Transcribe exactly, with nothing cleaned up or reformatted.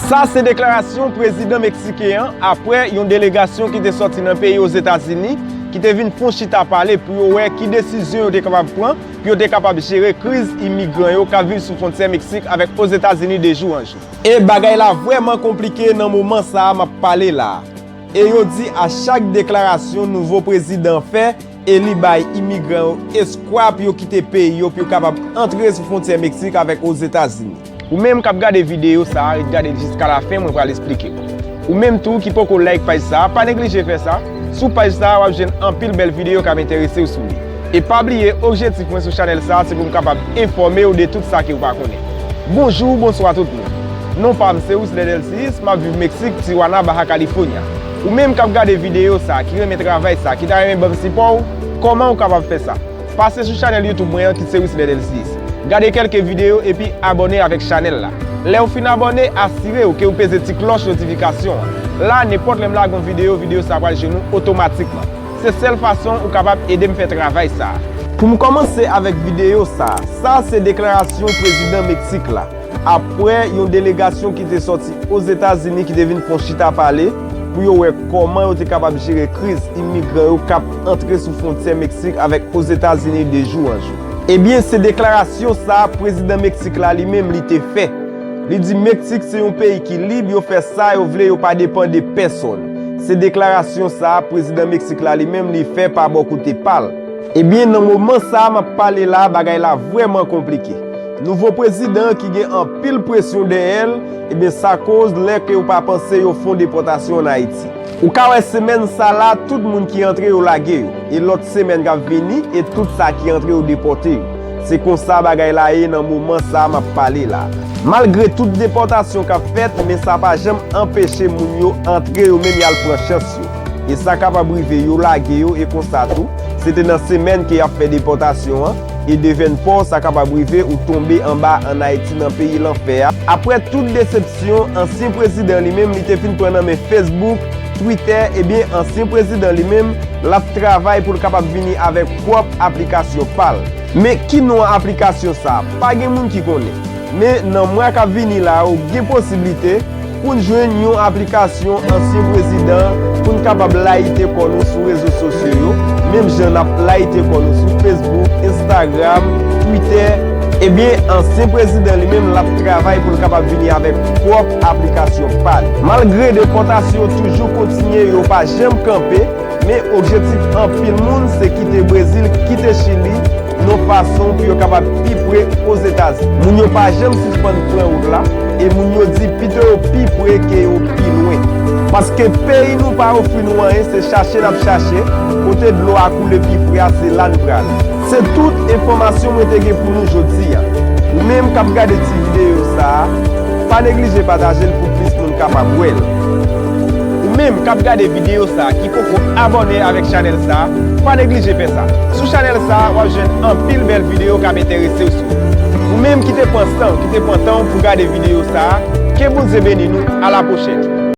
Sa se deklarasyon prezidan meksiken an apre yon delegasyon ki te sòti nan peyi Ozetazini ki te vin fè yon chita pale pou yo wè ki desizyon yo te kapab pran pou yo te kapab jere kriz imigran yo k ap viv sou fwontyè Meksik avèk Ozetazini de jou an jou. E bagay la vrèman konplike nan moman sa a m ap pale la a. E yo di a chak deklarasyon nouvo prezidan an fè, e li bay imigran yo eskwa pou yo kite peyi yo pou yo kapab antre sou fwontyè Meksik avèk Ozetazini. Ou menm k ap gade videyo sa a, ret gade l jiska lafen, mwen pral esplike w. Ou menm tou ki poko like paj sa a, pa neglije fè sa. Sou paj sa a, w ap jwenn anpil bèl videyo k ap enterese w sou li. E pa bliye, objektif mwen sou chanèl sa a se pou m kapab enfòme w de tout sa ke w pa konnen. Bonjou, bonswa tout moun. Non pa m se Wisler Delcius, m ap viv Meksik, Tijuana, Baja California. Ou menm k ap gade videyo sa a, ki renmen travay sa a, ki ta renmen ban m sipò w, kòman w kapab fè sa? Pase sou chanèl YouTube mwen an ki se Wisler Delcius. Gade kèlke videyo epi abòne avèk chanèl la. Lè w fin abòne, asire w ke w peze ti klòch notifikasyon an. La, nenpòt lè m lage yon videyo, videyo sa a pral jwenn ou otomatikman. Se sèl fason ou kapab ede m fè travay sa a. Pou m kòmanse avèk videyo sa a, sa se deklarasyon prezidan Meksik la, apre yon delegasyon ki te sòti Ozetazini ki te vin fè yon chita pale pou yo wè kòman yo te kapab jere kriz imigran yo k ap antre sou fwontyè Meksik avèk Ozetazini de jou an jou. Ebyen, se deklarasyon sa a prezidan Meksik la li menm li te fè. Li di Meksik se yon peyi ki lib, yo fè sa yo vle, yo pa depann de pèsonn. Se deklarasyon sa a prezidan Meksik la li menm li fè pa bò kote pa l. Ebyen, nan moman sa a m ap pale la, bagay la vrèman konplike. Nouvo prezidan an ki gen anpil presyon dèyè l, ebyen, sa koz lè ke yo pa panse yo fè yon depòtasyon ann Ayiti. Ou ka wè semèn sa la, tout moun ki antre yo lage yo, e lòt semèn k ap vini, e tout sa ki antre yo depòte yo. Se konsa bagay la ye nan moman sa a m ap pale la. Malgre tout depòtasyon k ap fèt, men sa pa janm anpeche moun yo antre yo menm y al pran chans yo. E sa kapab rive yo lage yo e konsa tou. Se te nan semèn ke y ap fè depòtasyon an, e devènpò sa kapab rive ou tonbe anba ann Ayiti nan peyi lanfè a. Apre tout desepsyon, ansyen prezidan li menm li te fin pran nan men Facebook, Twitter, ebyen ansyen prezidan li menm l ap travay pou l kapab vini avèk pwòp aplikasyon pa l. Men ki non aplikasyon sa a? Pa gen moun ki konnen. Men nan mwa k ap vini la yo, gen posiblite pou n jwenn yon aplikasyon ansyen prezidan pou n kapab layite kò nou sou rezo sosyo yo, menm jan n ap layite kò nou sou Facebook, Instagram, Twitter. Ebyen, ansyen prezidan li menm l ap travay pou l kapab vini avèk pwòp aplikasyon pa l. Malgre depòtasyon yo toujou kontinye, yo pa janm kanpe, men objektif anpil moun se kite Brezil, kite Chili, yon fason pou yo kapab pi pre Ozetazini. Moun yo pa janm sispann pran wout la, e moun yo di pito yo pi pre ke yo pi lwen. Paske peyi nou pa ofri nou anyen, se chache n ap chache, kote dlo a koule pi fre a, se la n prale. Se tout enfòmasyon mwen te gen pou nou jodi a. Ou menm k ap gade ti videyo sa a, pa neglije pataje l pou plis moun kapab wè l. Ou menm k ap gade videyo sa a ki poko abòne avèk chanèl sa a, pa neglije fè sa. Sou chanèl sa a, w ap jwenn anpil bèl videyo k ap enterese w sou. Ou menm ki te pran san w, ki te pran tan w pou gade videyo sa a, ke Bondye beni nou, a la pwochèn.